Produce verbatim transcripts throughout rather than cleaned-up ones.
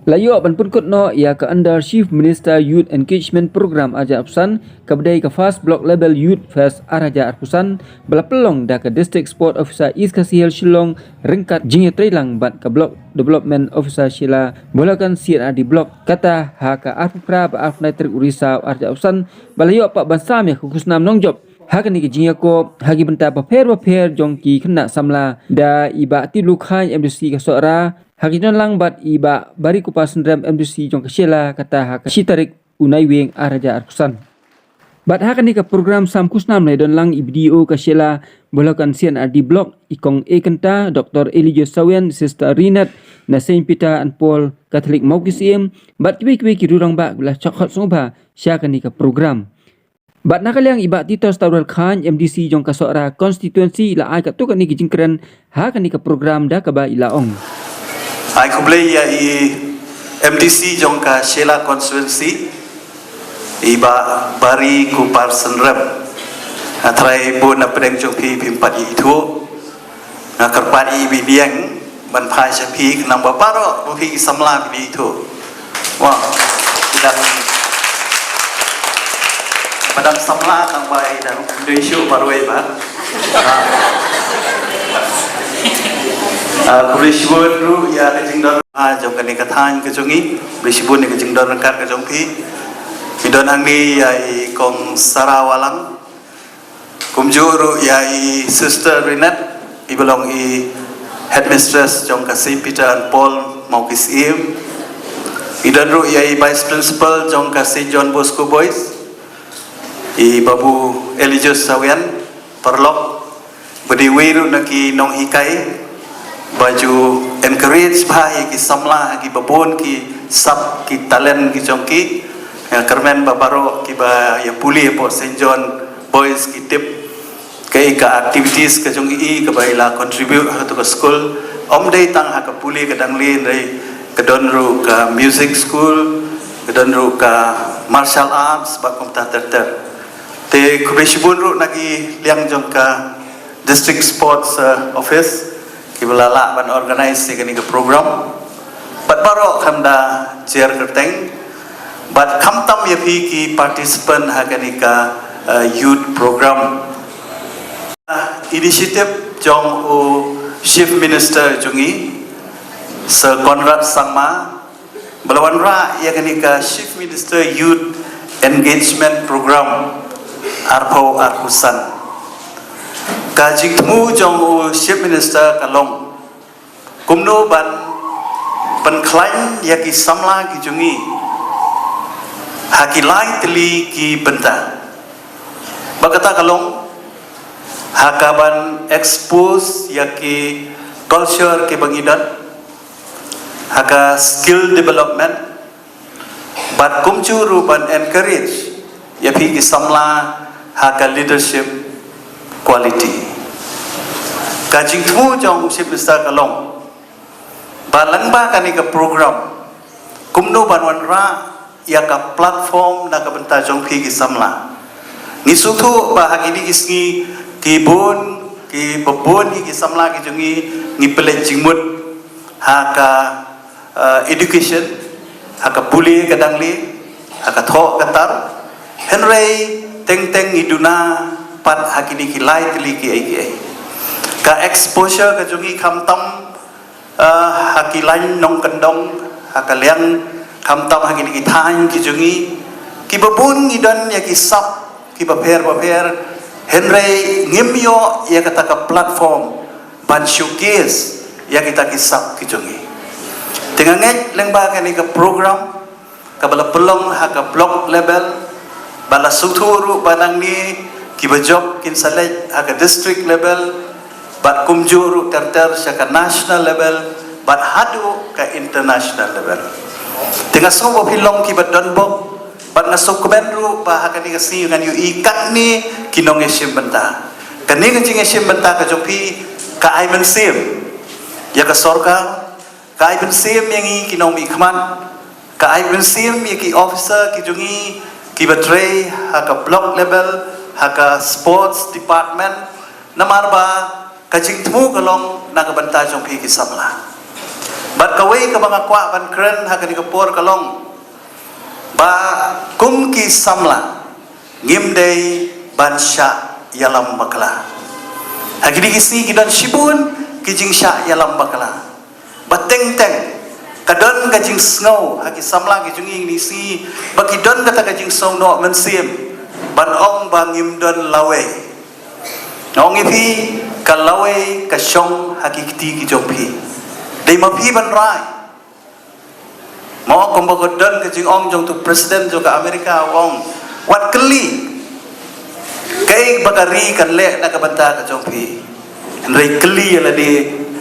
La ïoh ban pynkut noh ïa ka Under Chief Minister Youth Engagement Program ar hajar arphew san, kaba dei ka First Block Level Youth Fest ar hajar arphew san, ba la pynlong da ka District Sport Office East Khasi Hills Shillong, ryngkat jingïatreilang bad ka Block Development Office Shella, Bholakanth C and RD Block, kata ha ka arphew phra bad arphew khyndai tarik u Risaw ar hajar arphew san, ba la ïoh pat ban sam ïa ka khusnam nongjop ha kane ka jingïakob ha ki bynta bapher bapher jong ki khynnah samla, da i Bah Tiblu Chyne, MDC ka Sohra, ha ka jingdon lang bad i Bah Barikupar Synrem, MDC jong ka Shella, kata ha ka shi tarik u Naiwieng ar hajar arphew san. Bad ha kane ka program sam khusnam la ïadon lang i BDO ka Shella, Bholakanth C and RD Block, i Kong A Kynta, Doctor Elijah Sawian, Sister Rinat na Saint Peter and Paul Catholic Mawkisiem, bad kiwei kiwei ki rangbah ba la shah khot sngewbha sha kane ka program. Bad na ka liang i Bah Titos Tawrial Chyne, MDC jong ka Sohra Constituency, la ai katto katne ki jingkren ha kane ka program, da kaba i la ong: Ai khublei ïa i MDC jong ka Shella Constituency, i Bah Barikupar Synrem. Nga tharai bun na pdeng jong phi phim pat ithuh. Nga kyrpad ïa i Bah Dieng ban phai sha phi, khnang ba baroh ba phi ki samla phin ithuh. Wah, i dang, ba dang samla tang ba i dang dei shuh baroh i ba. Ah. Ah, khublei shibun ruh ïa ka jingdon, ah, jong kane ka thaiñ ka jong ngi. Khublei shibun ïa ka jingdon ryngkat ka jong phi. Ngi don hangne ïa i Kong Sara Walang. Kumjuh ruh ïa i Sister Rinat, i ba long i Headmistress jong ka Saint Peter and Paul Mawkisiem. I don ruh ïa i Vice Principal jong ka Saint John Bosco Boys, i Babu Eligius Sawian, paralok, ba dei wei ruh na ki nonghikai, ba ju encourage bha ïa ki samla ha ki babun ki sap ki talent ki jong ki. Nga kyrmen ba baroh kiba ïa pule hapoh Saint John Boys ki tip kaei ka activities ka jong i kaba i la contribute ha kato ka school. Ym dei tang ha ka pule ka dang lei, dei ka don ruh ka music school, ka don ruh ka martial arts bad kumta ter ter. Te khublei shibun ruh na ki liang jong ka District Sports, eh, Office, kiba la lah ban organize ïa kane ka program. Bad baroh kham da jer kyrteng. Bad khamtam ïa phi ki participant ha kane ka, eh, youth program. Ah, initiative jong u Chief Minister jong ngi, Sir Conrad Sangma, ba la wanrah ïa kane ka Chief Minister Youth Engagement Program arphew arphew san. Ka jingthmu jong u Chief Minister ka long kumno ban pynkhlaiñ ïa ki samla ki jong ngi ha ki lai tylli ki bynta. Ba kata ka long ha ka ban expose ïa ki culture kiba ngi don, ha ka skill development, bad kumjuh ruh ban encourage ïa phi ki samla ha ka leadership quality. Ka jingthmu jong u Chief Minister ka long ba lyngba kane ka program, kumno ban wanrah ïa ka platform na ka bynta jong phi ki samla. Ngi sngewthuh ba ha kine ki sngi ki bun, kiba bun hi ki samla ki jong ngi, ngi pynleit jingmut ha ka, eh, education, ha ka pule ka dang lei, ha ka thoh ka tar. Hynrei teng teng ngi duna pat ha kine ki lai tylli kiei kiei. Ka exposure ka jong ngi khamtam, eh, ha ki laiñ nongkyndong, ha ka liang khamtam ha kine ki thaiñ ki jong ngi, kiba bun ngi don ïa ki sap kiba pher bapher, hynrei ngim ïoh ïa kata ka platform ban showcase ïa kita ki sap ki jong ngi. Te nga ngeit lyngba kane ka program kaba la pynlong ha ka block level, ba la sngewthuh ruh ba nangne kiba jop kin sa leit ha ka district level, bad kumjuh ruh ter ter sha ka national level, bad haduh ka international level. Te nga sngew ba phi long kiba donbok, bad nga sngewkmen ruh ba ha kane ka sngi ngan ïohi katne ki nongïashim bynta. Kane ka jingïashim bynta ka jong phi ka ai mynsiem ïa ka sorkar, ka ai mynsiem ïa ngi ki nongmihkhmat, ka ai mynsiem ïa ki officer ki jong ngi kiba trei ha ka block level, ha ka sports department, namar ba ka jingthmu ka long na ka bynta jong phi ki samla. Bad kawei kaba nga kwah ban kren ha kane ka por ka long ba kum ki samla ngim dei ban shah ïalam bakla. Ha kine ki sngi ki don shibun ki jingshah ïalam bakla. Ba teng teng ka don ka jingsngew ha ki samla ki jong ngi kine ki sngi ba ki don kata ka jingsngew noh mynsiem ban ong ba ngim don lawei. Nga ong ïa phi, ka lawei ka shong ha ki kti ki jong phi. Dei ma phi ban rai. Mo, kumba ka don ka jingong jong utu president jong ka America u ong, wat kylli kaei ba ka ri kan leh na ka bynta ka jong phi. Hynrei kylli ïa lade,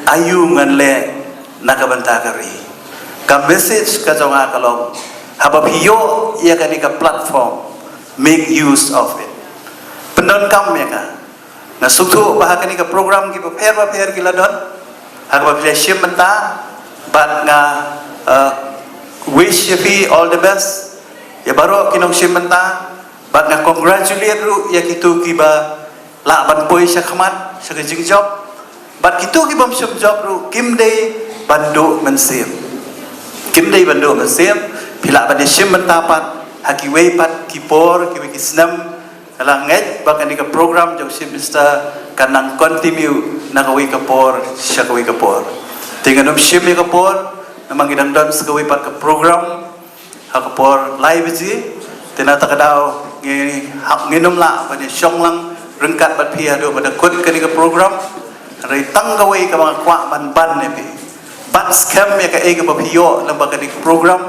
aïu ngan leh na ka bynta ka ri. Ka message ka jong nga ka long, haba phi ïoh ïa kane ka platform, make use of it. Pyndonkam ïa ka. Nga sngewthuh ba ha kane ka program kiba pher ba pher ki la don ha kaba phi la shim bynta, bad nga, uh, wish ïa phi all the best ïa baroh ki nongshim bynta, bad nga congratulate ruh ïa kito kiba lah ban poi sha khmat sha ka jingjop. Bad kito ki bym shim jop ruh kim dei ban duh mynsiem. Kim dei ban duh mynsiem. Phi lah ban ïa shim bynta pat ha kiwei pat ki por, kiwei ki snem. Nga la ngeit ba kane ka program jong Chief Minister kan nang continue na kawei ka por sha kawei ka por. Te ngan ym shim ïa ka por namar ngi dang don sa kawei pat ka program ha ka por lai baje. Te na kata ka daw ngi hap, ngin ym lah ban ïa shong lang ryngkat bad phi haduh ba da kut kane ka program. Hynrei tang kawei kaba nga kwah ban ban ïa phi, ban skhem ïa kaei kaba phi ïoh lyngba kane ka program.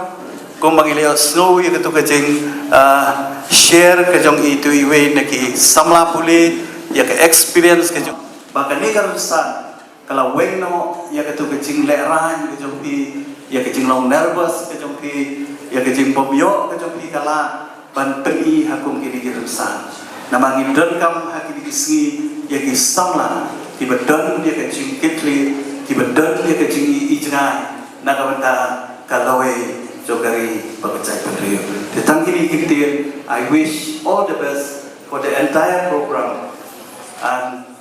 Kumba ngi la ïohsngew ïa katu ka jing, ah, share ka jong itu iwei na ki samla pule, ïa ka experience ka jong ba kane ka rynsan ka la weng noh ïa katu ka jinglehrain ka jong phi, ïa ka jinglong nervous ka jong phi, ïa ka jingbymïoh ka jong phi ka la ban pyni ha kum kine ki rynsan. Namar ngi donkam ha kine ki sngi ïa ki samla kiba don ïa ka jingkitkhlieh, kiba don ïa ka jingïohi jngai na ka bynta ka lawei jong ka ri bad ka jaitbynriew. Te tang kine ki ktien, I wish all the best for the entire program. And